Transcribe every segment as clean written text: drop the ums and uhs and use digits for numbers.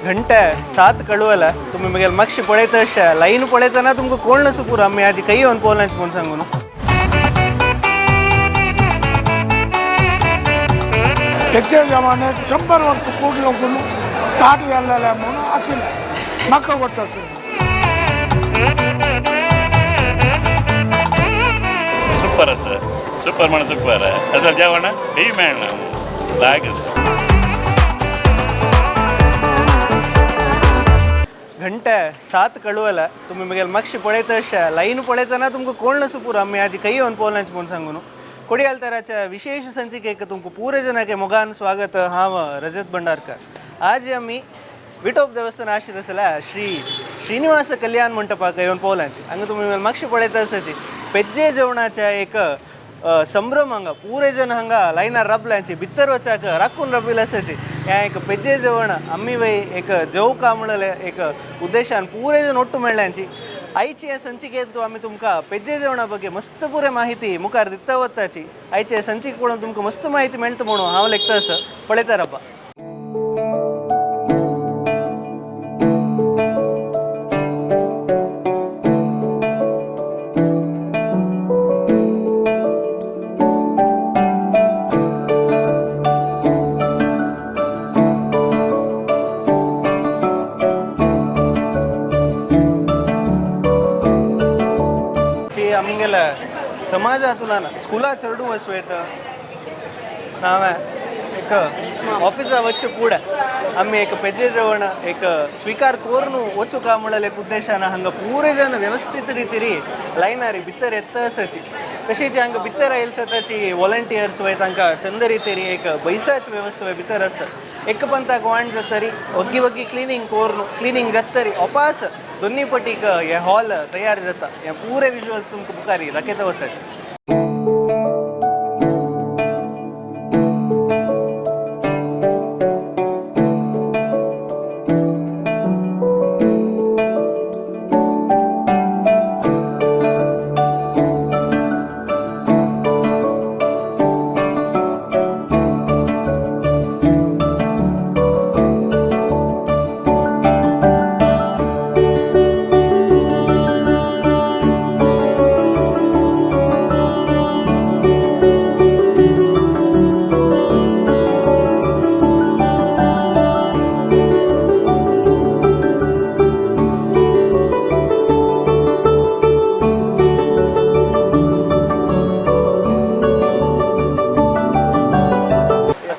घंटे 7 कळवला तुमी मगेल मातशें पळयता अशें लायन पळयतना तुमकां कोण नासो पुरो आमी आजी खंय येवन पोवलांच म्हूण सांगू न्हू. पेज्जे जेवण 100 वर्स कूड लोकून स्टार्ट जाल्लें म्हणून आशिल्लें म्हाका गोत आशिल्लें. सुपर आसा, सुपर म्हण सुपर असं जेवण खंय मेळना, लायक आसा. घंटे 7 कळवला तुमी मगेल मातशें पळयता अशें लायन पळयतना तुमकां कोण नासो पुरो आमी आजी खंय येवन पोवलांच म्हूण सांगू न्हू. कोडियालतराच्या विशेष संचिकेक तुमकां पुरे जनाके मोगान स्वागत. हांव रजत भंडारकर. आज आमी विठोब देवस्थान आशित आसल्या श्री श्रीनिवास कल्याण मंटपाक येवन पोवलांची. हांगा तुमी मातशें पळयता आसाची पेज्जे जेवणाच्या एक संभ्रम हांगा पुरे जण हांगा लायनार राबल्यांची भितर वचाक राखून राबिल्ले आसाची. हें एक पेज्जे जेवण आमी वय एक जेवका म्हणलें एक उद्देशान पुरे जण ಒಟ್ಟು मेळ्ळ्यांची. आयचे हे संचिकेंत आमी तुमकां पेज्जे जेवणा ಬಗ್ಗೆ मस्त पुरे माहिती मुखार दिता वताची. आयचे संचिके पळोवन तुमकां मस्त माहिती मेळटा म्हणून हांव लेखता आसा. पळयता राबा. आमगेल्या समाजांतल्यान स्कुला चेडूं वचूं येता नांव एक ऑफिसा वचचे फुडें आमी एक पेजे जेवण एक स्विकार करून वचूं काय म्हणलें एक उद्देशान हांगा पुरे जण व्यवस्थीत रितीरी लायनारी भितर येता आसाची. तशीच हांगा भितर आयल सताची वॉलंटियर्स वय तांकां चंद रितीरी एक बैसाची व्यवस्था भितर आसा. एक पंताक वांड जातरी वग्गी वग्गी क्लिनींग करून क्लिनींग जातरी अपास दोन्ही पटीक हे हॉल तयार जाता. हे पुरे विज्युअल्स तुमकां मुखार दाखयता वताचे.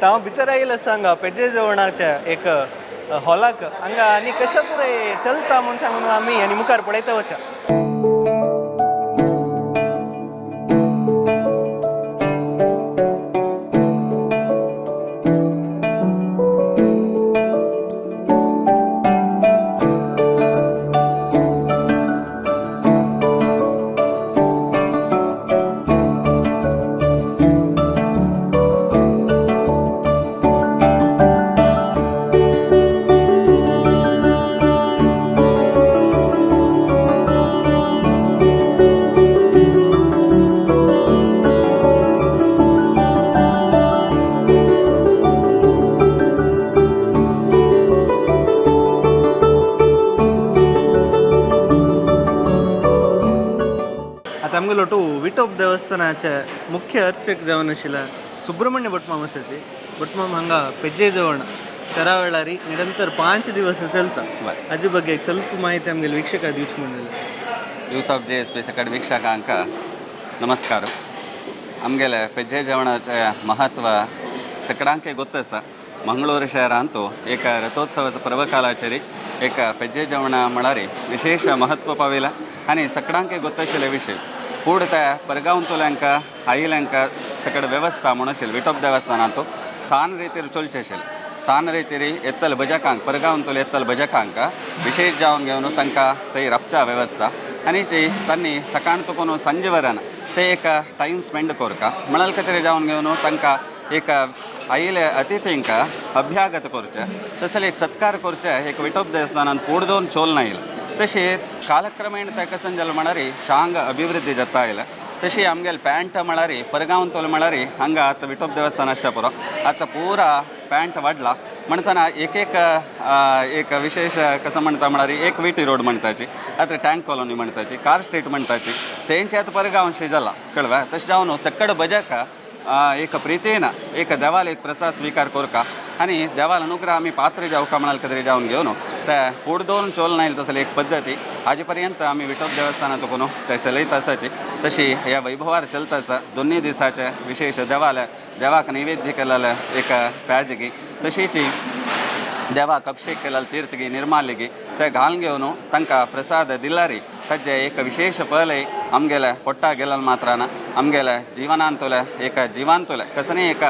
हांव भितर आयिल्लो आसा हांगा पेजे जेवणाच्या एक हॉलाक हांगा आनी कशें पुराय चलता म्हूण सांगून आमी आनी मुखार पळयता वचा. आतां आमगेलो टू विठोब देवस्थानाचे मुख्य अर्चक जावन आशिल्ल्या सुब्रमण्य भटमाम आसाची. भटमाम हांगा पेज्जे जेवण तेरा वेळारी निरंतर 5 दिवस चलता. हाजे ಬಗ್ಗೆ एक ಸ್ವಲ್ಪ माहिती आमगेले ವೀಕ್ಷಕ दिवची म्हणलें. Youth of J S P सकड ವೀಕ್ಷಕಾಂಕ ನಮಸ್ಕಾರ. आमगेले पेज्जे जेवणाचें महत्व सगळ्यांक ಗೊತ್ತ आसा. मंगळूर शहरांतू एक रथोत्सवाचा पर्वकालाचेर एक पेज्जे जेवण म्हळ्यार विशेष महत्व पाविला आनी सगळ्यांक ಗೊತ್ತ आशिल्ले विशय. पूण त्या परगांवतल्यांक आयिल्ल्यांक सगळे व्यवस्था म्हणून आशिल्ली विठोब देवस्थानांतू सान रितीर चलचे आशिल्लें. सान रितीर येतले भजकांक परगांवतले येतले भजकांक विशेष जावन घेवन तांकां थंय राबच्या व्यवस्था आनी जी तांणी सकाळ तुकून सांजे वरान ते एक टायम स्पेंड करता म्हणाल खातीर जावन घेवन तांकां एक आयिल्ले अतिथींक अभ्यागत करचें तसले एक सत्कार करचें एक विठोब देवस्थानान पूड दोन चोल नायले. तशें कालक्रमेण तें कशें जालें म्हळ्यार चांग अभिवृद्धी जाता आयल्या. तशी आमगेले पॅन्ट म्हळ्यार परगांव तोल म्हळ्यार हांगा आतां विठोब देवस्थान आसच्या पुरो आतां पुरा पॅन्ट वाडला म्हणटना एक एक एक विशेष कसं म्हणता म्हळ्यार एक विटी रोड म्हणताची आतां टँक कॉलनी म्हणताची कार स्ट्रीट म्हणताची तेंचे आतां परगांवशें जाला कळवा तशें जावन सक्कड बजाक एक प्रितीन एक देवाल एक प्रसाद स्वीकार करका आनी देवाल अनुग्रह आमी पात्र जावका म्हणाल कदरी जावन घेवन ते फूड दोन चोल नायल तसली एक पद्दती आजे पर्यंत आमी विठोब देवस्थानात कोण ते चलयत आसाची तशी ह्या वैभवार चलता आसा दोन्ही दिसाचे विशेष देवाल देवाक नैवेद्य केलेले एक प्याजगी तशीच देवाक अभिषेक केलेलो तीर्थगी निर्माल्यगी ते घालून घेवन तांकां प्रसाद दिलारी ताजे एक विशेष फलय आमगेले पोट्टा गेलेले मात्रान आमगेले जिवनांतुले एक जिवांतुले कसने एक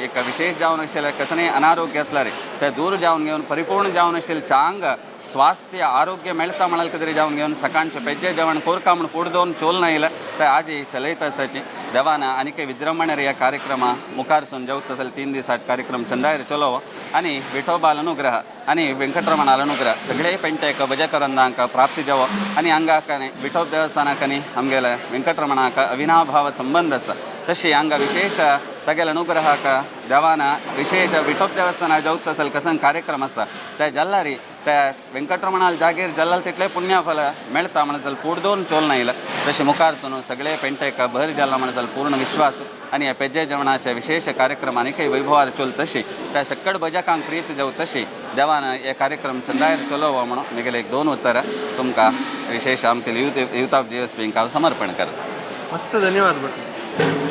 एक विशेष जावन आशिल्ले कसने अनारोग्य आसल्यार ते दूर जावन घेवन परिपूर्ण जावन आशिल्ले चांग स्वास्थ्य आरोग्य मेळता म्हणाल कदरी जावन घेवन सकाळचें पेज्जे जेवण कोरका म्हूण फूड दोन चोल नायले ते आजी चलयत आसाची देवान आनीक विजृंभणे ह्या कार्यक्रमा मुखार सून जेवता जाल्यार 3 दिसाचे कार्यक्रम चंदायर चलोवो आनी विठोबाल अनुग्रह आनी वेंकटरमणाल अनुग्रह सगळे पेंटेक भजकरंदांक प्राप्ती जावो आनी हांगा विठोब देवस्थानाक आनी आमगेले वेंकटरमणाक अविनाभाव संबंद आसा तशी हांगा विशेष तागेले अनुग्रहाक देवान विशेष विठोब देवस्थानाक जावता जाल्यार कसं कार्यक्रम आसा ते जाल्लारी त्या वेंकटरमणाल जागीर जाल्लाल तितलें पुण्यफल मेळता म्हणत जाल्यार पूड दोन चोल नायला तशें मुखार सून सगळे पेंटेक भर जाला म्हणत जाल्यार पूर्ण विश्वास आनी ह्या पेजे जेवणाचे विशेष कार्यक्रम आनीकय वैभवार चोल तशी त्या सक्कड भजकांक प्रीत जावं तशी देवान हे कार्यक्रम चंदायर चलोवो म्हणून मिगेले एक 2 उतरां तुमकां विशेष आमचे यूथ ऑफ जीएसपींक हांव समर्पण करता. मस्त धन्यवाद भट.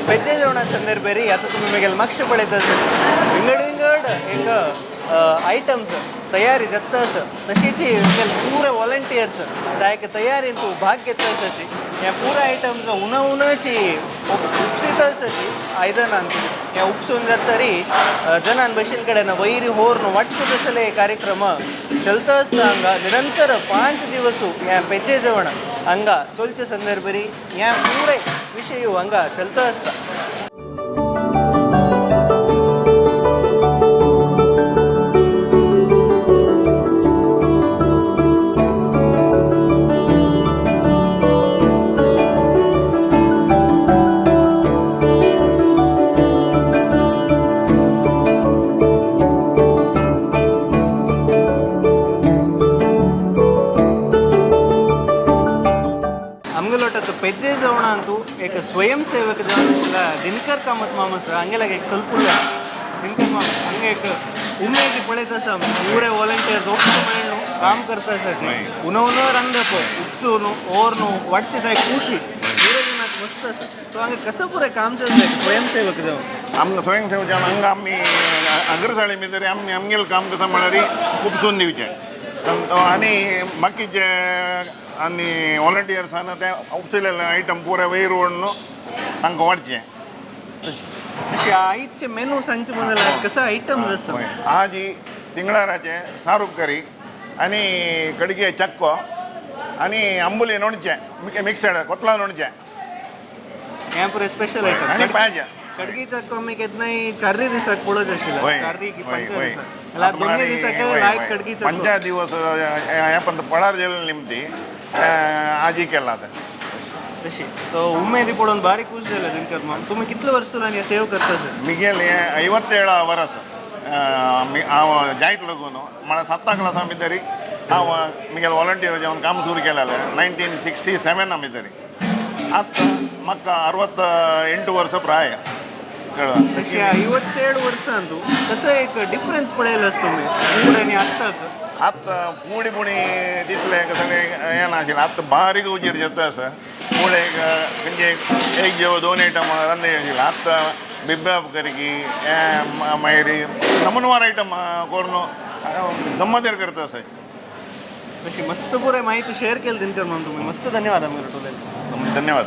पेजे जेवणा संदर्भेरी आता तुम्ही मिगेल मागशे पळयत विंगड विंगड एक आयटम्स तयारी जाता आसा तशीच मिगेल पुरे वॉलंटियर्स त्या एक तयारीन तूं भाग घेता आसाची ह्या पुरा आयटम्स उन उनची उपसीत आसाची आयदनान ह्या उपसून जाता तरी जनान बशील कडेन वैरी होर्न वाटचो तसले कार्यक्रम चलता आसता हांगा निरंतर 5 दिवस ह्या पेजे जेवण हांगा चलचे संदर्भेरी ह्या पुरे विशय हांगा चलता आसता. ಪೆಜ್ಜೆ ಜವಣ ಅಂತೂ ಏಕ ಸ್ವಯಂ ಸೇವಕ ಜವಣ ದಿನಕರ್ ಕಾಮತ್ ಮಾಮ ಸರ್ ಹಂಗೆಲ್ಲ एक ಸ್ವಲ್ಪ ದಿನಕರ್ ಮಾಮ ಹಂಗೆ एक उमेद पळयत आसा पुरे वॉलंटियर्स ಒಟ್ಟು मेळ्ळू काम करता आसाचे उनो उनो रांदप उपसून ओर्नु वाटचे काय खुशी पुरे जणांक मस्त आसा. सो हांगा कसं पुरे काम चलता स्वयंसेवक जावन आमकां स्वयंसेवक जावन हांगा आमी अग्रसाळे भितर आमी आमगेलें काम कसं म्हळ्यार उपसून दिवचें आनी बाकीचे आनी वॉलंटियर्सान ते उपशिल्ले आयटम पुरे वयर ओडून तांकां वाडचें. अशे आयचे मेनू सांगचे म्हणल्यार कसं आयटम्स आसा? आजी तिंगळाराचें सारूप करी आनी कडगे चक्को आनी आंबुली लोणचें मिक्सड कोतला लोणचें हें पुरे स्पेशल आयटम आनी पांयजें. कडगी चक्को आमी केन्नाय 4 दिसाक पळोवच आशिल्ले 4 की 5 दिसाक जाल्यार 2 दिसाक लायक कडगी चक्को 5 दिवस हे पण पळार जेल्ले निमती आजी केला ते तशी तो उमेदी पळोवन बारीक खुश जाले दिनकर माम. तुमी कितले वर्स तुला सेव करता सर? मिगेल हे 57 वर्स हांव जायत लागून म्हळ्यार 7 क्लासां भितर हांव मिगेल वॉलंटियर जावन काम सुरू केलेलें 1967 भितर. आतां म्हाका 68 वर्सां प्राय. तशें 57 वर्सां तूं कसो एक डिफरन्स पळयलो आसा तुमी फूड आनी आत्ताक? आतां पुडी पुणी तितलें कसलें हें नाशिल्लें आतां बारीक उजेर जाता आसा पूण एक खंयचे एक जेव 2 आयटम रांदे आशिल्लें आतां बिब्याप करकी हें मागीर नमुनवार आयटम करून गम्मतेर करता आसा. तशी मस्त पुराय माहिती शेअर केली दिनकर माम तुम्ही. मस्त धन्यवाद आमकां टोटल. धन्यवाद.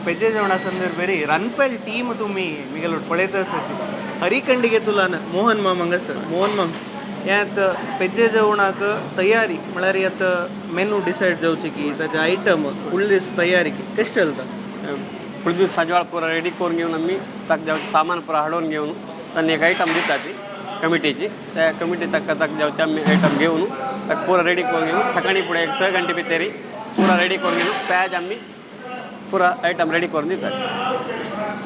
पेजे जेवणा संदर्भेरी रनपेल टीम तुमी मिगेल पळयत आसाची हरिखंडिगे तुलान मोहन माम हांगासर. मोहन माम, ह्यात पेजे जेवणाक तयारी म्हळ्यार ह्यात मेनू डिसायड जावचे की ताचे आयटम फुडले दीस तयारी की कशें चलता? फुडले दीस सांजवाळ पुरा रेडी करून घेवन आमी ताका जावचे सामान पुरा हाडून घेवन तांणी एक आयटम दिता ती कमिटीची, त्या कमिटी ताका ताका जावचे आमी आयटम घेवन ताका पुरा रेडी करून घेवन सकाळी फुडें एक 6 घंटे भितर पुरा रेडी करून घेवन पॅज आमी पुरा आयटम रेडी करून दितात.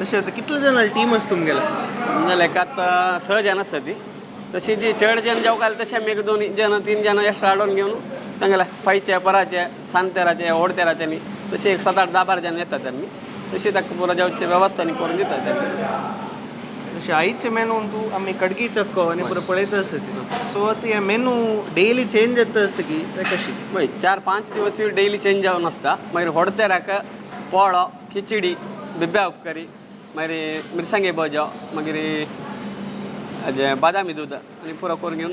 तशें आतां कितले जाणां टीम आसा तुमगेले? जाल्यार एक आतां 6 जाण आसता ती. तशी जी चड जण जेवंक आसले तशें आमी एक 2 जण 3 जण एक्स्ट्रा हाडून घेवन तांगेले फायचे पराचे सांतेराचे होडतेराचे न्ही तशें एक 7 8 10 12 जण येतात आमी. तशी ताका पुरो जेवचे वेवस्था न्ही करून दितात आमी. तशें आयचे मेनून तूं आमी कडकी चक्को आनी पुरो पळयत आसाची. सो आतां हे मेनू डेली चेंज जाता आसता की ते कशी? पळय 4-5 दिवस डेली चेंज जावन आसता. मागीर होडतेराक पोळो, खिचडी, बिब्या उपकरी, मागीर मिरसांगे भजो, मागीर बादामी दूद आनी पुरो करून घेवन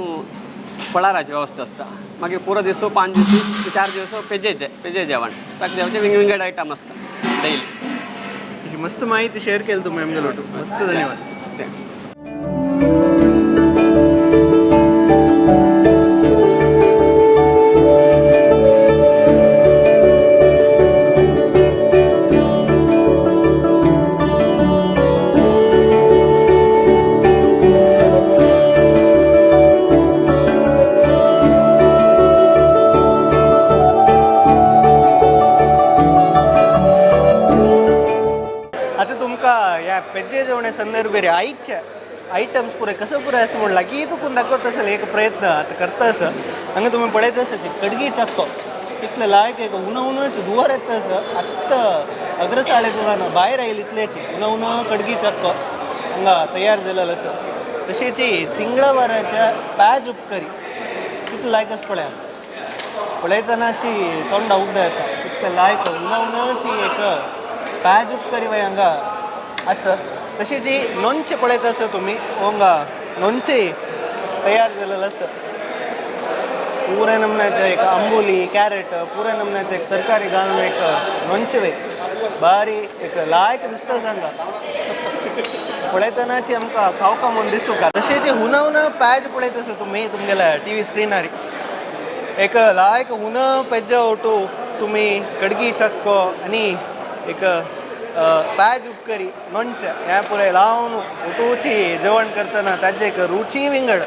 फळाराची वेवस्था आसता. मागीर पुरो दीस 5 दीस 4 दिवस पेजेचे पेजे जेवण ताका जेवचे विंगड विंगड आयटम आसता डेली. मस्त माहिती शेअर केली तुम्ही आमगे लोटू, मस्त धन्यवाद. Thanks. आतां तुमकां ह्या पेजे जेवणे संदर्भेर आयच्या आयटम्स पुरे कसो पुरे आसा म्हण लागीं तुकून दाखोवता आसले एक प्रयत्न आतां करता आसा. हांगा तुमी पळयत आसाची कडगी चक्को कितले लायक एक उनो उनोच धुंवर येता आसा. आत्तां अग्रसाळे तुला भायर आयली इतल्याची उनो उनो कडगी चक्को हांगा तयार जालेलो आसा. तशेंच तिंगळावाराच्या पॅज उपकरी कितले लायक आसा पळया, पळयतनाची तोंडा उगडा येता कितले लायक उनो उनोची एक पॅज उपकरी वय हांगा आसा. तशीच ही लोणचें पळयत आसा तुमी, हांगा लोणचें तयार जालेलें आसा. पुऱ्या नमुन्याचें एक आंबोली, कॅरट, पुऱ्या नमुन्याचें एक तरकारी घालून एक लोणचें वय बारी एक लायक दिसता हांगा पळयतनाची आमकां खावका म्हूण दिसूंक. तशेंच हुना हुना पॅज पळयत आसा तुमी तुमगेल्या टी व्ही स्क्रिनार एक लायक हुना पेज्जा ओटू तुमी कडगी चक्को आनी एक पॅज उपकरी लोणचें हें पुराय लावन उटूची जेवण करतना ताजें एक रुची विंगड.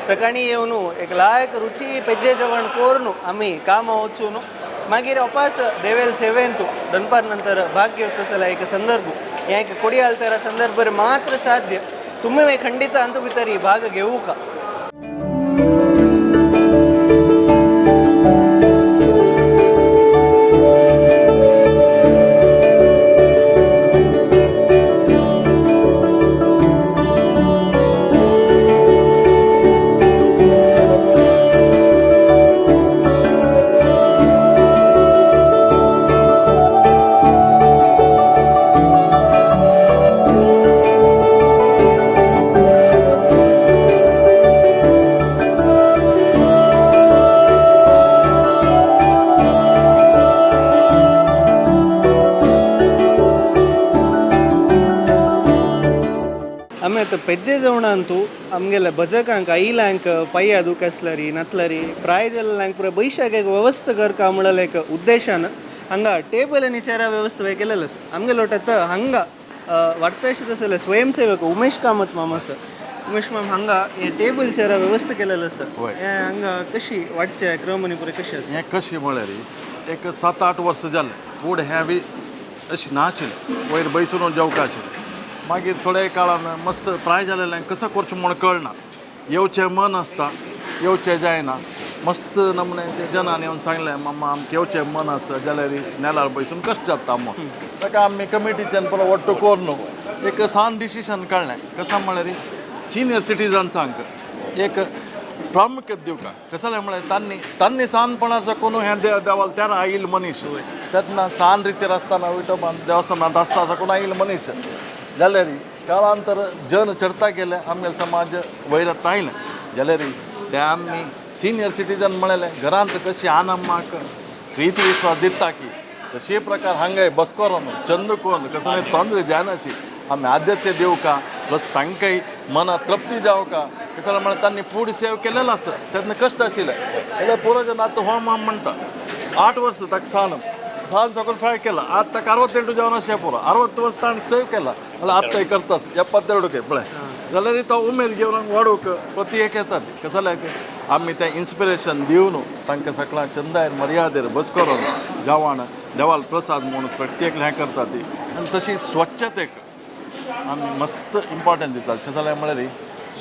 सकाळीं येवन एक लायक रुची पेजे जेवण करून आमी कामां वचून मागीर अपास देवेल सेवेंतू दनपार नंतर भाग घेवता जाल्यार एक संदर्भ हें एक कोडियाल तेरा संदर्भ मात्र साध्य. तुमी खंडित हातूंत भितर भाग घेवूका. आमी आतां पेज्जे जेवणांतू आमगेले भजकांक आयिल्ल्यांक पांया दुखासलरी नातलरी प्राय जाल्ल्यांक पुराय बैशाक एक व्यवस्था करका म्हणलें एक उद्देशान हांगा टेबल आनी चेरा व्यवस्था केलेलो आसा. आमगेलो आतां हांगा वाडटाशें तसले स्वयंसेवक उमेश कामत माम आसा. उमेश माम, हांगा हे टेबल चेरा व्यवस्था केलेलो आसा, हें हांगा कशी वाडचे क्रम आनी पुराय कशें आसा? हें कशें म्हळ्यार एक 7-8 वर्सां जालें फूड हें बी अशें नाशिल्लें, वयर बैसून जेवका आशिल्लें. मागीर थोड्या काळान मस्त प्राय जालेल्यान कसो करचें म्हूण कळना, येवचें मन आसता येवचें जायना. मस्त नमुने जनान येवन सांगलें मामा आमकां येवचें मन आसा जाल्यार नेलार बैसून कशें जाता म्हूण. ताका आमी कमिटीच्यान परत वट्टू करून एक सान डिसिशन काडलें. कशें म्हळ्यार सिनियर सिटीजन्सांक एक प्रामुख्य दिवका. कशें जालें म्हळ्यार तांणी तांणी सानपणा साकून हें देवाल तेरा आयिल्लो मनीस, तेन्ना सान रितीर आसतना विठोबा देवस्थानांत आसता साकून आयिल्लो मनीस जाल्यार काळांतर जन चडता गेले आमगे समाज वयर आयलें. जाल्यार ते आमी सिनियर सिटीजन म्हणलें घरांत कशी आनम्माक प्रिती विश्वास दिता की तशे प्रकार हांगाय बस करून चंद करून कसले तोंदरे जायनाशी आमी आद्यते दिवका प्लस तांकांय मना तृप्ती जावका कसं म्हळ्यार तांणी फूड सेव केलेलो आसा तेन्ना कश्ट आशिल्ले जाल्यार पुरो जन आतां हो माम म्हणटा 8 वर्स ताका सान सान सकयल फ्राय केला आतां ताका 62 जावन अशें पुरो 60 वर्स ताणें सेव केला जाल्यार आतां करतात 72 पळय जाल्यार तो उमेद घेवन वाडोवंक प्रती एक येतात कसं जाल्यार आमी तें इन्स्पिरेशन दिवन तांकां सगळ्या चंदायर मर्यादेर बस करून जेवण देवाल प्रसाद म्हणून प्रत्येक हें करता ती आनी तशी स्वच्छतेक आमी मस्त इम्पॉर्टन्स दितात कशें जाल्यार म्हळ्यार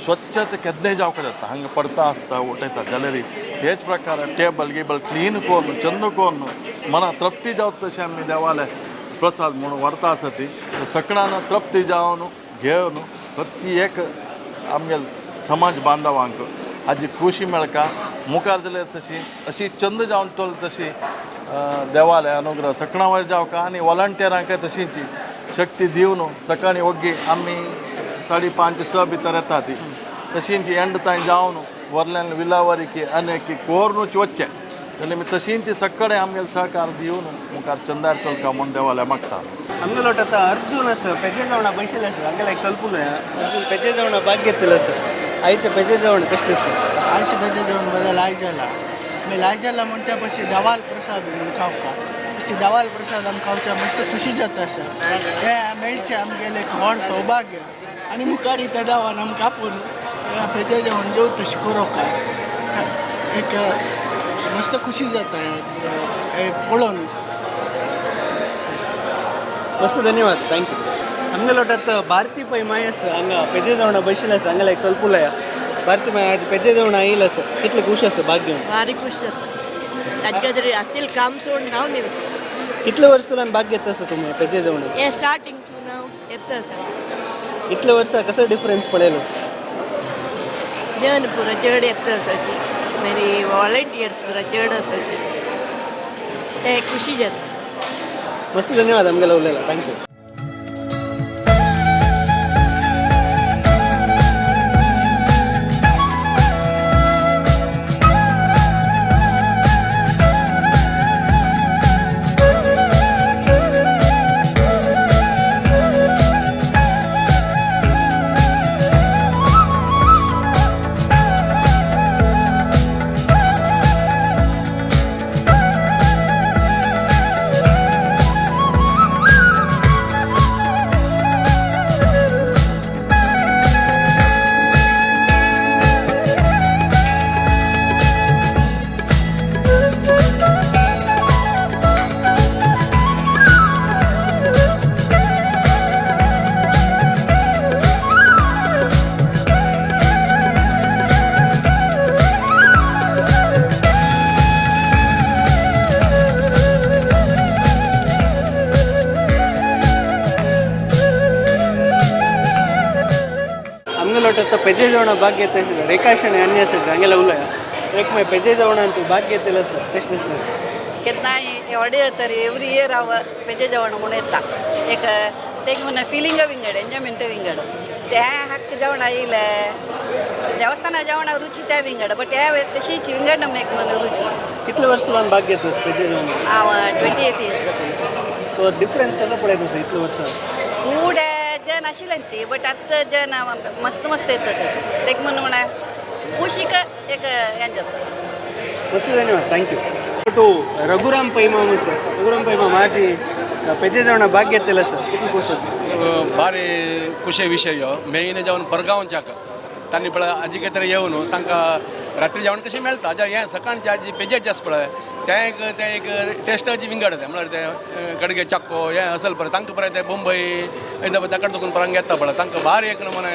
स्वच्छता केन्नाय जावपाक जाता हांगा पडता आसता उठयता जाल्यार तेच प्रकार टेबल गिबल क्लीन करून चंद करून मना तृप्ती जावता तशें आमी देवाले प्रसाद म्हणून व्हरता आसा ती सगळ्यांना तृप्ती जावन घेवन प्रत्येक एक आमगे समाज बांधवांक हाजी खुशी मेळका मुखार जाल्यार तशी अशी चंद जावन चल तशी देवाले अनुग्रह सगळ्यां वयर जावका आनी वॉलंटियरांकय तशीच शक्ती दिवन सकाळी ओग्गी आमी 5:30 6 भितर येता ती तशींच एंड तांय जावन वरल्यान विलावरी आनी कोर्नूच वचचें जाल्यार आमी तशींच सगळे आमगेले सहकार दिवन मुखार चंदार चलका म्हूण देवाले मागता. आमगेलो आतां अर्जून आसा पेजे जेवणा बशिल्ले आसा हांगेले एक स्वल्प उलया. अर्जून पेजे जेवणा भाग घेतलेलो आसा आयचें पेजे जेवण कशें दिसता? आयचें पेजे जेवण बरें लाय जाला. आमी लाय जाला म्हणच्या पशी देवाल प्रसाद म्हूण खावका तशी देवाल प्रसाद आमी खावच्या मस्त खुशी जाता आसा. हें मेळचें आमगेलें एक व्हड सौभाग्य आनी मुखार त्या देवान आमकां आपोवन पेजे जेवण जेव तशें करोका एक मस्त खुशी जाता हें पळोवन. मस्त धन्यवाद, thank you. आमगेलो आतां भारती पै माय आसा हांगा पेजे जेवणा बशिल्ले आसा हांगा एक स्वल्प उलया. भारती माय आज पेजे जेवणा येयला आसा कितले खुश आसा भाग घेवन? भारी खुश जाता तांकां तरी आसतील काम सोडून धांवन येवचें. कितले वर्स तुला भाग घेता आसा तुमी पेजे जेवण? हें स्टार्टींग हांव येता आसा. इतले वर्सां कसो डिफरन्स पळयलो? जन पुरो चड येता आसा ती मागीर वॉलंटियर्स पुरो चड आसा ते खुशी जाता. मस्त धन्यवाद आमगेलो उलयला, thank you. पेजे जेवणा भाग घेतले रेखाशणे अन्य आसा हांगेले उलया. एक मागीर पेजे जेवणान तूं भाग घेतलेलो आसा कशें दिसता? केन्नाय व्हडे तर एवरी इयर हांव पेजे जेवण म्हूण येता. एक तें म्हणून फिलिंग विंगड एन्जॉयमेंट विंगड त्या हक्क जेवण येयलें देवस्थाना जेवणा रुची त्या विंगड बट ह्या तशीच विंगड नमूने एक म्हणून रुची. कितले वर्स तुला भाग घेतलो पेजे जेवण? हांव 28 इयर्स जाता. सो डिफरन्स कसो पळयता तुका इतले वर्सां? फूड जन आशिल्लें ती बट आतां जन मस्त मस्त येता आसा तेक म्हणून म्हणा खुशीक एक हें जाता. मस्त धन्यवाद, thank you. To Raghuram Pai माम आसा. रघुराम पै माम आजी पेजे जेवणा भाग घेतलेलो आसा कितली खोश आसा? भारी खुशे विशय हो मेन जेवण परगांवच्याक तांणी पळय आजी तरी येवन तांकां रात्री जेवण कशें मेळटा जाल्यार हें सकाळचें आजी पेजेचें आसा पळय तें एक तें एक टेस्टाची विंगड तें म्हळ्यार तें कडगे चाक्को हें असल पळय तांकां पळय तें मुंबय ताकड दुखून पळय येता पळय तांकां भारी एक नमुने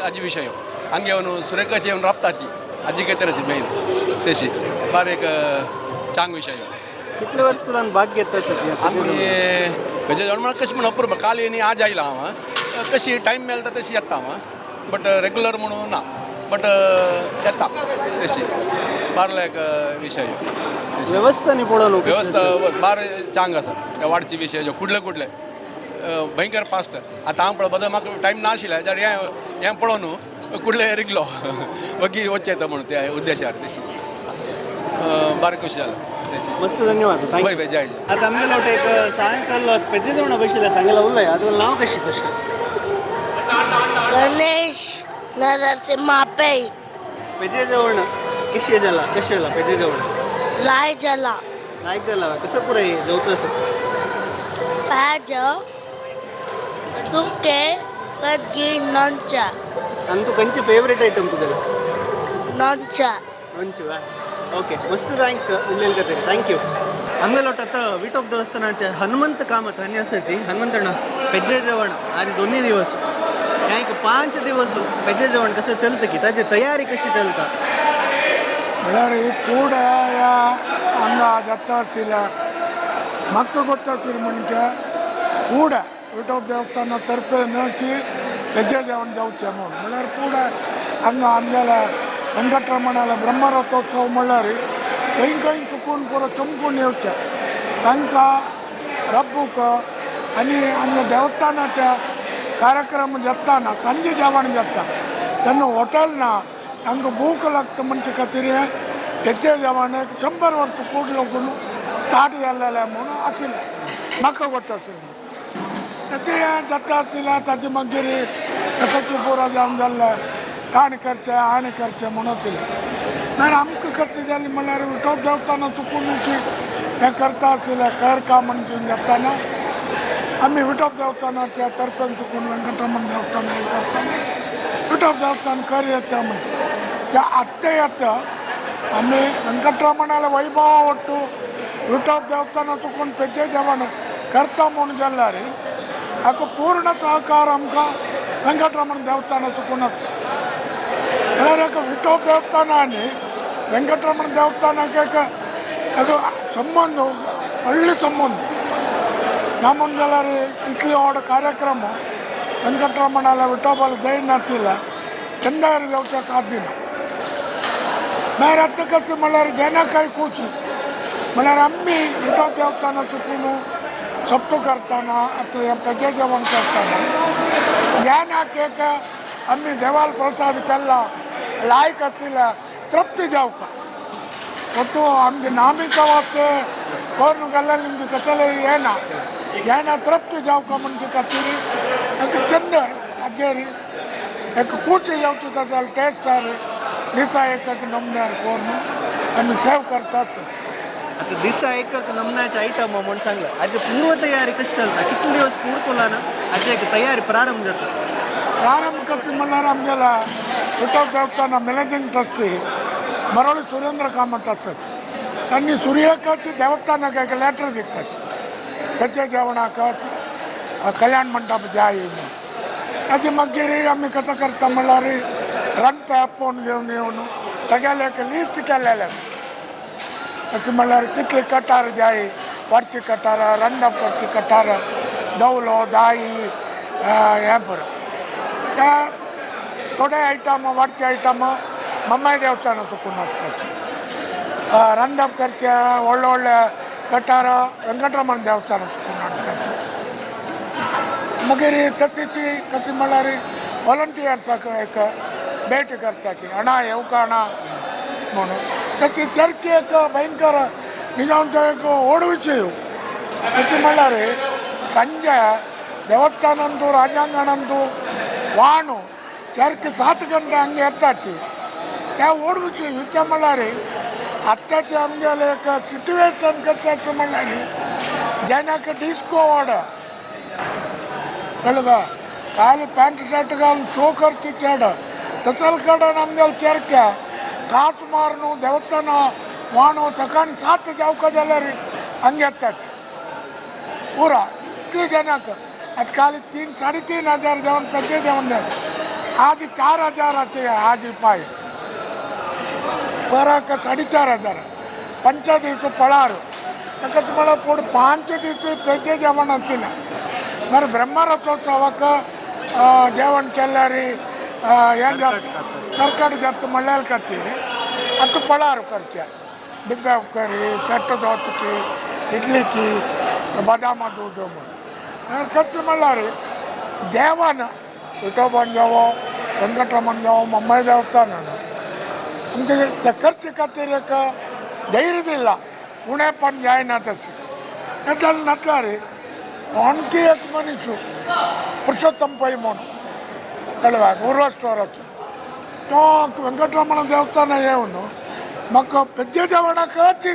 आजी विशय हांगा येवन सुरेखाची येवन राबताची आजी केतराची मेन तशी भारी एक चांग विशय. कितले वर्स तुला भाग घेता आमी पेजे जेवण म्हळ्यार कशें म्हण अप्रूप काल आनी आज आयला हांव कशी टायम मेळटा तशी येता हांव बट रेगुलर म्हणून ना बट येता तशी बारलो एक विशय. वेवस्था न्ही पळोवन वेवस्था बार चांग आसा वाडची विशय जो कुडले कुडले भयंकर फास्ट. आतां हांव पळय बदल म्हाका टायम नाशिल्लें जाल्यार हें हें पळोवन कुडले रिगलो वगी वचचें येता म्हणून त्या उद्देशार तशी बारीक खुशी जालें. तशी. मस्त धन्यवाद. बाय बाय जय जय. आता आमगेलो एक सांग चाललो पेजे जेवणा बशिल्ला सांगायला उरलंय आता नाव कशी कशी? गणेश नरसिम्हा पै. पेजे जेवण कशी जाला कशें जाला पेजे जेवण? लाय जाला. लायक जाला. कसं पुराय जेवतं असं? पाज सुके कगी नॉनचा. आणि तू कंचे फेवरेट आयटम तुझं? नॉनचा. नॉनची वा. ओके मस्त thanks उरलेल का तरी thank you. आमगेलोट आता विटोप देवस्थानाचे हनुमंत कामत हन्य असायची हनुमंतಣ್ಣ पेज्जे जेवण आज दोन्ही दिवस काय एक 5 दिवस पेज्जे जेवण कसं चलतं की ताची तयारी कशी चलता? म्हळ्यार ही पूड ह्या हांगा जाता आशिल्ल्या म्हाका गोत्ता आशिल्लें म्हणजे पूड विठोब देवस्थाना तर्फे मेळची पेज्जे जेवण जावचें म्हूण. म्हळ्यार पूड हांगा आमगेल्या वेंकटरमणाल्या ब्रह्मरथोत्सव म्हणल्यार खंय खंय चुकून पुरो चमकून येवचें तांकां रब्बूक आनी आमच्या देवस्थानाच्या कार्यक्रम जाताना सांजे जेवण जाता तेन्ना हॉटेल ना तांकां भूक लागता म्हणचे खातीर हें पेज्जे जेवण एक 100 वर्स पूड लोकून स्टार्ट जाल्लेलें म्हूण आशिल्लें म्हाका गोत्त आशिल्लें. तशें हें जाता आशिल्लें ताचे मागीर कशें की पुरो जावन जाल्लें ताणें करचें आनी करचें म्हूण आशिल्लें. मागीर आमकां कशें जालें म्हणल्यार विठोब देवस्थाना चुकून की हें करता आशिल्लें कर काम म्हणून जाताना आमी विठोब देवस्थानाच्या तर्फेन चुकून वेंकटरमण देवस्थान हें करतना विठोब देवस्थान कर येता म्हणटा त्या आत्तां येता आमी वेंकटरमणाल्या वैभवा ಒಟ್ಟು विठोब देवस्थाना चुकून पेज्जे जेवण करता म्हूण जाल्यार हाका पूर्ण सहकार आमकां वेंकटरमण देवस्थाना चुकून आसा. म्हळ्यार एक विठोब देवस्थान आनी वेंकटरमण देवस्थानाक एक एक संबंद व्हडलो संबंद ना म्हूण जाल्यार इतले व्हड कार्यक्रम वेंकटरमणाल्या विठोबाल्या दय नातिल्ल्या चंदार जावच्या साथ दिना. मागीर आतां कशें म्हणल्यार जेन्ना खुशी म्हळ्यार आमी विठोब देवस्थाना चुकून सप्तू करतना आतां हें पेजे जेवण करतना ज्ञानाक एक आमी देवाल प्रसाद केल्ला लायक आशिल्ल्या तृप्ती जावका ಒಟ್ಟು आमगे नामिका वास्ते कोर्ण गेल्ल्यार निमगे कसले येना येना तृप्ती जावका म्हणजे खातीर एक चंद हाजेर एक खुशी जावची तसो टेस्ट दिसा एक एक नमन्यार कोर्ण आमी सेव करताच. आता दिसा एक एक नमनाचे आयटम म्हूण सांगला आजी पूर्व तयारी कशी चलता कितले दिवस पूर्तला ना आजी एक तयारी प्रारंभ जाता? प्रारंभ कशें म्हणल्यार आमगेल्या विठोब देवस्थाना मॅनेजींग ट्रस्टी मरोळी सुरेंद्र कामत आसात तांणी सुर्यकाचे देवस्थानाक एक लेटर दितात पेजे जेवणाक कल्याण मंडप जाय म्हणून. ताजे मागीर आमी कसो करता म्हणल्यार रांदपे आपोवन घेवन येवन तागेलें एक लिस्ट केल्लेलें आसा. तशें म्हणल्यार कितली कटार जाय वरची कटार रांदप करची कटार दवलो दाई हें पुरो त्या थोडे आयटम वाडचे आयटम मम्माय देवस्थाना चुकून हाडपाचे रांदप करचे व्हडले व्हडले कटार वेंकटरमण देवस्थाना चुकून हाडपाचे. मागीर तशीच कशें म्हणल्यार वॉलंटियर्साक एक भेट करताची अणा येवका अणा म्हणून. तशी चरकी एक भयंकर निजाम तो एक व्हड विशय. तशें म्हणल्यार संजय देवस्थानांतू राजांगणांतू वाणू चरकी 7 गंटे हांगा येताची त्या व्हड विशय. कितें म्हणल्यार आत्ताचे आमगेले एक सिट्युएशन कशें आसा म्हणल्यार जेन्ना डिस्को वाड कळ्ळें का खाली पॅन्ट शर्ट घालून शो करची चेड तसल कडेन आमगेले चरक्या कास मारून देवस्थान वाणो सकाळी 7 जावका जाल्यार हांगा येताच पुरा इतले जनाक. आतां खाली 3 3.5 हजार जेवण पेजे जेवण जाता आज 4000 आज पाय पराक 4,500 पंच दीस पळार ताकाच म्हळ्यार पूण 5 दीस पेजे जेवण आशिल्लें. मागीर ब्रह्मरथोत्सवाक जेवण केल्यार हें जाता कर्कट जाता म्हणल्यार खातीर आतां पळार करचें बिब्या करी सेट्ट दोसकी इडलीची बदामा दूद म्हूण. कशें म्हणल्यार देवान विठोबान जावो वेंकटरमण जावो मम्माय देवस्थानान आमकां ते करचे खातीर एक धैर्य दिलां. उणेपण जायना तशें. नाजाल्यार नातल्यार आणखी एक मनीस पुरुषोत्तम पै म्हणून कळवा उर्वा स्टोराचो तो वेंकटरमण देवस्थान येवन म्हाका पेज्जे जेवणाकच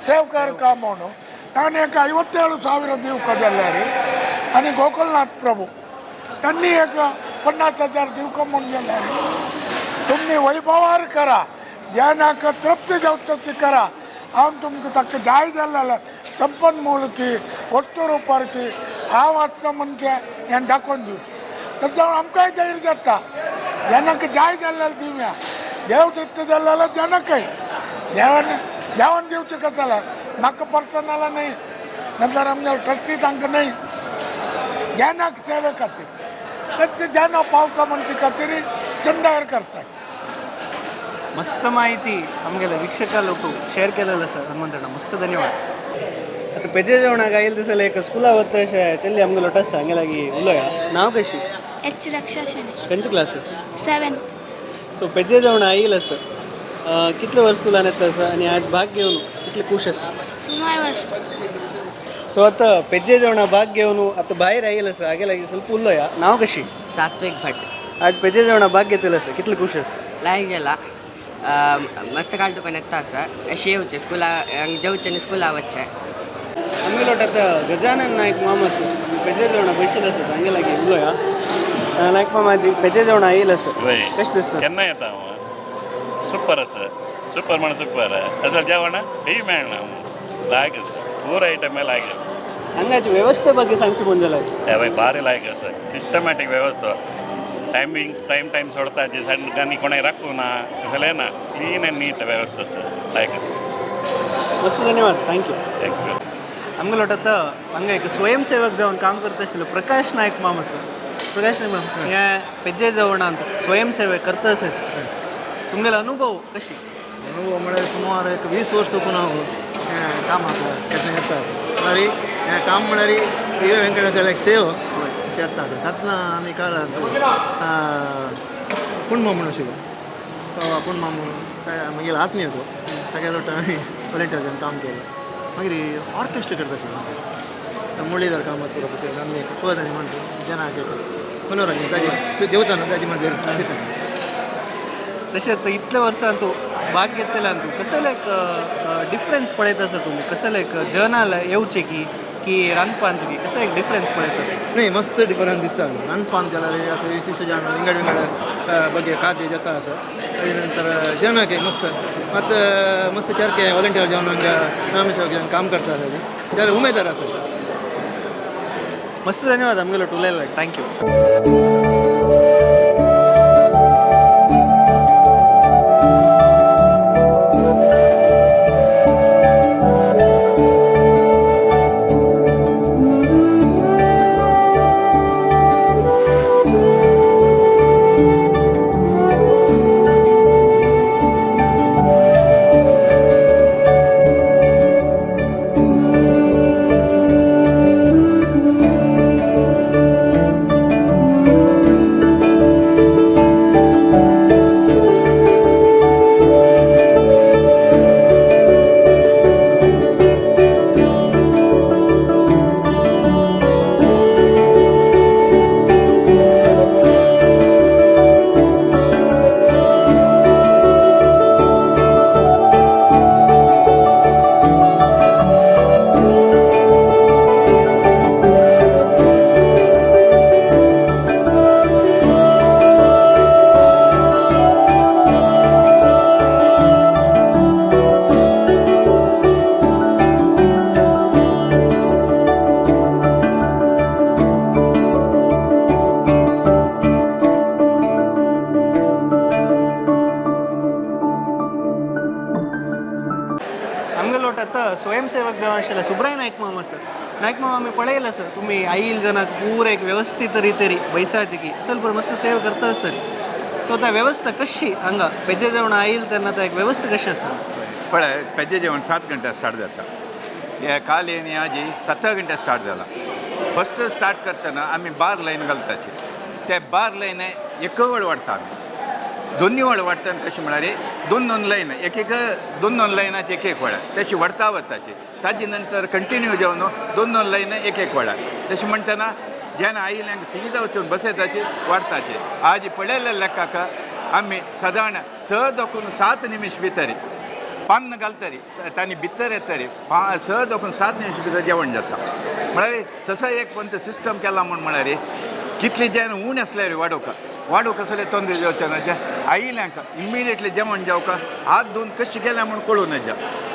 सेवकार काम म्हणून ताणें एक 57,000 दिवका जाल्यार आनी गोकुलनाथ प्रभू त्यांनी एक 50,000 दिवका म्हणून जाल्यार तुमी वैभवार करा, जनाक तृप्ती जावं करा. हांव तुमकां ताका जाय जाल्यार संपन्मूल की वस्तू रुपार की हांव आसता म्हणजे हें दाखोवन दिवचें. तशें आमकांय धैर्य जाता जनक जाय जाल्यार दिवया, देव दिता जाल्यार जनकय देवान देवान दिवचें कशें जाल्यार म्हाका पर्सनल न्हय, नाजाल्यार आमगे ट्रस्टी तांकां न्हय, जनक सेवे खातीर तशें जन पावका म्हणचे खातीर चंदायर करतात. मस्त माहिती आमगेले ವೀಕ್ಷಕ लोक शेअर केलेलं सर हनुमंतಣ್ಣ, मस्त ಧನ್ಯವಾದ. आता पेजे जेवणाक आयल दिसले एक स्कूला वता चल्ली आमगे लोटस हांगेलागी उलोया. नाव कशी? एच रक्षा शणे. खंयचे क्लास? 7th. सो पेजे जेवण आयल आसा, कितले वर्स तुला येता आसा आनी आज भाग घेवन कितले खूश आसा? सुमार वर्स. सो आता पेजे जेवणा भाग घेवन आतां भायर आयल आसा, हागे लागीं ಸ್ವಲ್ಪ उलोया. नाव कशी? सात्विक भट. आज पेजे जेवणा भाग घेतलें आसा, कितले खूश आसा? लायक जाला, मस्त काळ तुका येता आसा. अशें येवचें स्कुला जेवचें आनी स्कुला वचचें. आमगे लोट आतां गजानन नायक मामा आसा, पेजे जेवणा बशिल्ले आसा, हांगे लागीं उलोया. नायक मामा, आजी पेजे जेवणा आयल आसा, कशें दिसता? केन्ना येता हांव? सुपर आसा, सुपर म्हण सुपर आसा. जेवण खंय मेळना, लायक आसा, पूर आयटम लायक आसा. हांगाची वेवस्थे ಬಗ್ಗೆ सांगची म्हूण जाल्यार? हय, भारी लायक आसा, सिस्टमॅटीक वेवस्था, टायमींग टायम टायम सोडता, जे आनी कोणाक राखूं ना तसलें ना, क्लीन एंड नीट वेवस्था आसा, लायक आसा. मस्त धन्यवाद, thank you. Thank you. आमगे लोट आतां हांगा एक स्वयंसेवक जावन काम करता आशिल्लो प्रकाश नायक माम आसा. प्रकाश नायक माम, ह्या पेजे जेवणांत स्वयंसेवक करता आसाच, तुमगेलो अनुभव कशी? अनुभव म्हळ्यार सुमार एक 20 वर्स साकून हांव हें कामाक केन्ना येता आसा. म्हळ्यार हें काम म्हळ्यार वीर वेंकटेश सेव अशें येता आसा. तातूंत आमी काळांत कुणमा म्हणून आशिल्लो, तो कुणमा म्हणून मागीर आत्मीय तो तागे लोट आमी वॉलंटियर काम केलें. मागीर ऑर्केस्ट्रा करता आशिल्लो मुरलीधर कामत पुरो आमी एक पद आनी म्हणटा जनाक मनोरंजन ताजे देवतान ताजे मदेर दिता. तशेंच इतले वर्सां तूं भाग घेतलेल्यान तूं कसले एक डिफरन्स पळयत आसा तुमी, कसले एक जनाल येवचें की की रांदपान तुगे कसो एक डिफरन्स पळयत आसा? न्ही, मस्त डिफरन्स दिसता. रांदपान जाल्यार आतां विशिश्ट जन विंगड विंगड बगे खाद्य जाता आसा. ताजे नंतर जनक मस्त मात मस्त सारके वॉलंटियर जावन हांगा स्वयंसेवक जावन काम करता आसा, जाल्यार उमेदवार आसा. मस्त धन्यवाद आमगेलो उलयला, thank you. स्वयंसेवक जावन आशिल्ले सुब्राय नायक मामा सर. नायक मामा, आमी पळयलें सर, तुमी आईल जनाक पूर एक व्यवस्थीत रितेरी बैसाची की असल पूर मस्त सेवा करता आसतली. सो त्या व्यवस्था कशी हांगा पेजे जेवण आईल तेन्ना त्या एक व्यवस्था कशी आसा? पळय, पेजे जेवण 7 घंट्यार स्टार्ट जाता. हे काल आनी आजी 7 घंट्यार स्टार्ट जाला. फस्ट स्टार्ट करतना आमी बार लायन घालताची, ते बार लायन एक वड वाडटा आमी. दोन्ही वळ वाडटना कशें म्हळ्यार दोन दोन लायन एक एक दोन दोन लायनाचे एक एक वळ तशी वाडता वताची ताजे नंतर कंटिन्यू जेवण दोन दोन लायन एक एक वळ तशें म्हणटना जेन्ना आयिल्ल्यांक सीधा वचून बसयताची वाडताचे. आज पळयल्ल्या लेखाक आमी सादारण 6 दोकून 7 निमिश भितर पान्न घालतरी तांणी भितर येतरी 6 दोकून 7 निमिश भितर जेवण जाता. म्हळ्यार तसो एक पंत सिस्टम केला म्हूण म्हळ्यार कितली जेवण उणें आसल्यार वाडोवका वाडोवक आसल्यार तोंदरे जेवचें ना आयिल्ल्यांक इमिडिएटली जेवण जेवका हात धुवन कशें गेल्या म्हूण कळूं नजा.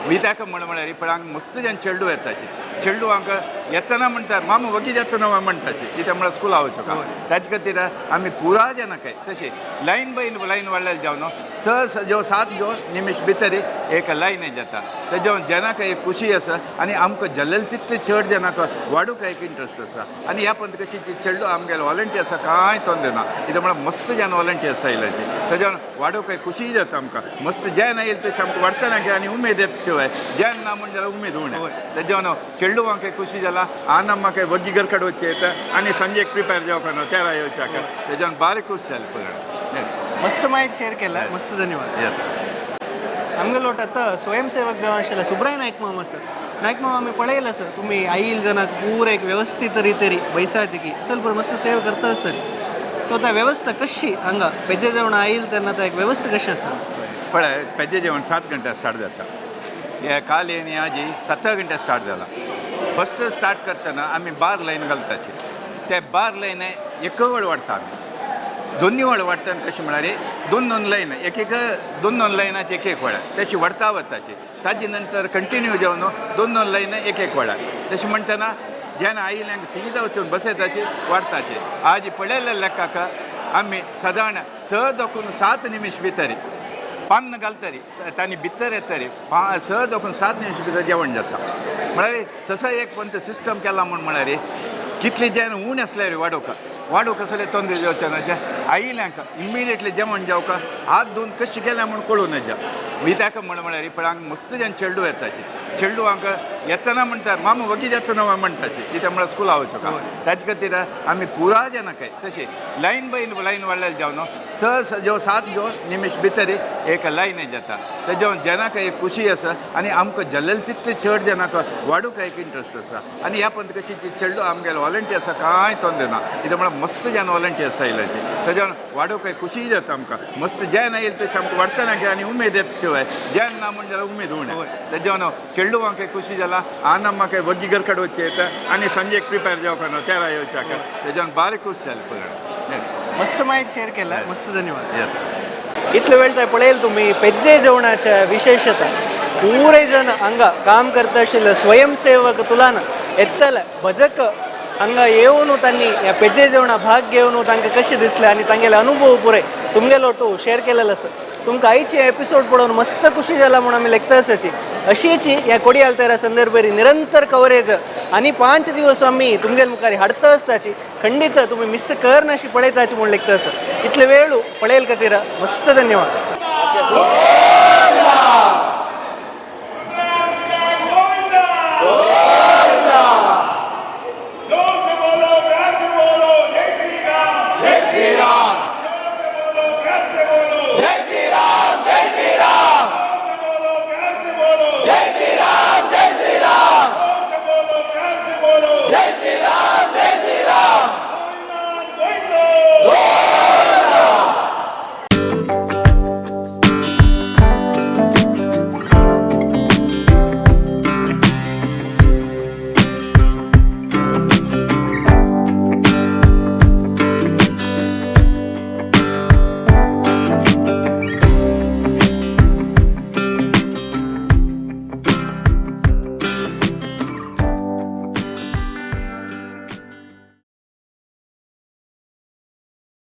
कित्याक म्हण म्हळ्यार पळय हांगा मस्त जेन्ना चेडू येताची चेडू हांकां येतना म्हणटा मामा वगी जातना म्हणटाची कित्याक म्हळ्यार स्कुला वचूंक ताजे खातीर आमी पुरा जेन्ना काय तशें लायन बाय लायन वाडलेले जावन 6 जो 7 जो निमिश भितर एक लायन जाता तेज्या जेन्ना एक खुशी आसा आनी आमकां जाल्ले तितले चड जेन्ना वाडूंक एक इंट्रस्ट आसा. आनी ह्या पंत कशी चेडू आमगेले वॉलंटियर्स आसा कांय तोंदरे ना कित्याक म्हळ्यार मस्त जेन्ना वॉलंटियर्स आयल्याची तेज्या वाडूंक एक खुशी जाता आमकां मस्त जेन्ना येयले तशें आमकां वाडटना आनी उमेद येता शिवाय जेन्ना ना म्हण जाल्यार उमेद उणें तेज्या चेडवांक खुशी जाला आन म्हाका वग्गी घर कडेन वचचें येता आनी संजेक प्रिपेर जावपा न्हू तेरा येवच्याक तेज्यान बारीक खुश जालें पळय. मस्त माहिती शेअर केला, मस्त धन्यवाद. आमगेलोट आतां स्वयंसेवक जावन आशिल्ले सुब्राय नायक मामा सर. नायक मामा आमी पळयला सर तुमी आईल जनाक पूर एक व्यवस्थीत रितेरी बैसाची की असल पुरो मस्त सेवा करता आसतली. सो आतां वेवस्था कशी हांगा पेजे जेवण आईल तेन्ना आतां एक व्यवस्था कशी आसा? पळय पेजे जेवण 7 घंटे स्टार्ट जाता. हे काल आनी आजी 7 घंटे स्टार्ट जाला. फस्ट स्टार्ट करतना आमी बार लायन घालताची ते बार लायन एक वळ वाडटा आमी दोन्ही वळ वाडटना कशें म्हळ्यार दोन दोन लायन एक एक दोन दोन लायनाचे एक एक वळ तशी वाडता वताची ताजे नंतर कंटिन्यू जेवण दोन दोन लायन एक एक वळ तशें म्हणटना जेन्ना आयिल्ल्यांक सीधा वचून बसयताची वाडताचे. आज पळयल्ल्या लेखाक आमी सादारण 6 दोकून 7 निमिश भितर पान्न घालतरी तांणी भितर येतरी 6 दोकून 7 निमिश भितर जेवण जाता. म्हळ्यार तसो एक पंत सिस्टम केला म्हूण म्हळ्यार कितली जेवण उणें आसल्यार वाडोवका वाडोवक आसल्यार तोंदरे जेवचें ना आयिल्ल्यांक इमिडिएटली जेवण जेवका हात धुवन कशें गेल्या म्हूण कळूं नजा. कित्याक म्हण म्हळ्यार पळय हांगा मस्त जेन्ना चेडू येताची चेडू हांकां येतना म्हणटा मामा वगी जातना म्हणटाची कित्याक म्हळ्यार स्कुला वचूंक ताजे खातीर आमी पुरा जेन्ना काय तशें लायन बाय लायन वाडलेले जावन 6 जो 7 जो निमिश भितर एक लायन जाता तेज्या जेन्ना एक खुशी आसा आनी आमकां जाल्ले तितले चड जेन्ना वाडूंक एक इंट्रस्ट आसा. आनी ह्या पंत कशी चेडू आमगेले वॉलंटियर्स आसा कांय तोंदरे ना कित्याक म्हळ्यार मस्त जेन्ना वॉलंटियर्स आयल्याची तेज्या वाडूंक एक खुशी जाता आमकां मस्त जेन्ना येयले तशें आमकां वाडटना आनी उमेद येता शिवाय जेन्ना ना म्हण जाल्यार उमेद उणें तेज्या चेडवांक खुशी जाला आन म्हाका वग्गी घर कडेन वचचें येता आनी संजेक प्रिपेर जावपा न्हू तेरा येवच्याक तेज्यान बारीक खुश जालें पळय. मस्त माहिती शेअर केला, मस्त धन्यवाद. इतले वेळ तर पळयल तुम्ही पेज्जे जेवणाच्या विशेषता पुरे जण हांगा काम करता आशिल्ले स्वयंसेवक तुलान येतले भजक हांगा येवन तांणी ह्या पेज्जे जेवणा भाग घेवन तांकां कशें दिसलें आनी तांगेले अनुभव पुरे तुमगेलो टू शेअर केलेलो आसा. तुमकां आयची एपिसोड पळोवन मस्त खुशी जाला म्हूण आमी लेखता आसाची. अशीच ह्या कोडियाल तेरा संदर्भार निरंतर कवरेज आनी 5 दिवस आमी तुमगेले मुखार हाडता आसताची खंडीत तुमी मिस करनाशी पळयताची म्हूण लेखता आसा. इतले वेळ पळयल खातीर मस्त धन्यवाद.